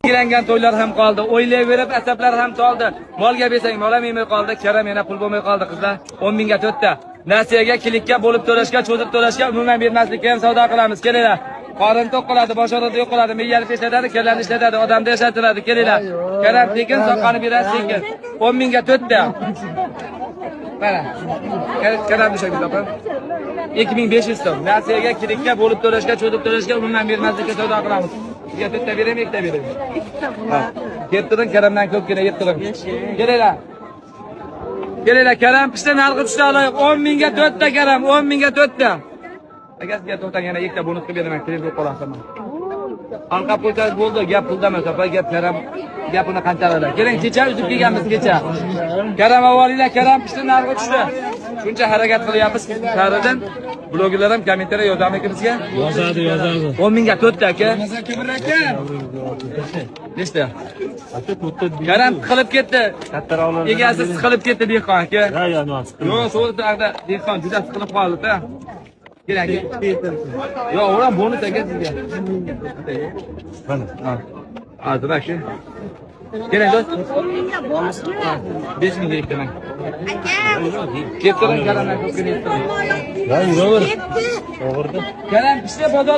Belgilangan to'ylar ham qoldi. O'ylayverib asablar ham toldi. Molga bersang mol ham yemay qoldi, karam yana pul bo'lmay qoldi qizlar. 10 mingga to'rtta. Nasiyaga, kilikka, bo'lib to'lashga, cho'zib to'lashga, umuman bermaslikka ham savdo qilamiz. Kelinglar. Qorin to'q qiladi, bosh og'ridi yo'q qiladi, miyani ishlatadi, kallani ishlatadi, odamni yashatiradi. Kelinglar. Karam tekin, soqqani beradi sekin. 10 mingga to'rtta. Mana. Karam deshak opa. 2500 so'm. Nasiyaga, kilikka, bo'lib to'lashga, cho'zib to'lashga, umuman bermaslikka savdo qilamiz. Sizga to'rtta beraymi, ikkita beraymi? Ikkita bo'ladi. Kelib turing, karamdan ko'pgina yeb turing. Kelinglar. Kelinglar, karam pishdi, narxi tushdi aloyiq. 10 mingga to'rtta karam, 10 mingga to'rtta. Aka, sizga to'xtang, yana ikkita bonus qilib beraman, klient bo'lib qolasiz. Anqab qo'ysangiz bo'ldi, gap pulda emas, opa, gap karam, gap uni qanchalar. Keling, kecha uzib kelganmiz kecha. Karam avvalinglar, karam pishdi, narxi tushdi. Shuncha harakat qilyapmiz, qaridan. Blogerlar ham kommentariya yozamikin bizga? Yozadi, yozadi. 10 mingga to'rtta aka. Nechta? Karam tiqilib ketdi. Egasi siqilib ketdi dehqon aka. Ha, ya, nima? Yo'q, to'g'ri, dehqon juda siqilib qoldi-da. Keling aka. Yo'q, ular bonus aka sizga. Mana. Ha. Hozir aka. Keling do'st. 10 mingga bonus nima? 5 mingga ikkitaman. Aka, Kelib turing, karamdan ko'pgina yeb turing. Ya, uraver. ketdi. O'g'irdi. Karam pishdi bozor.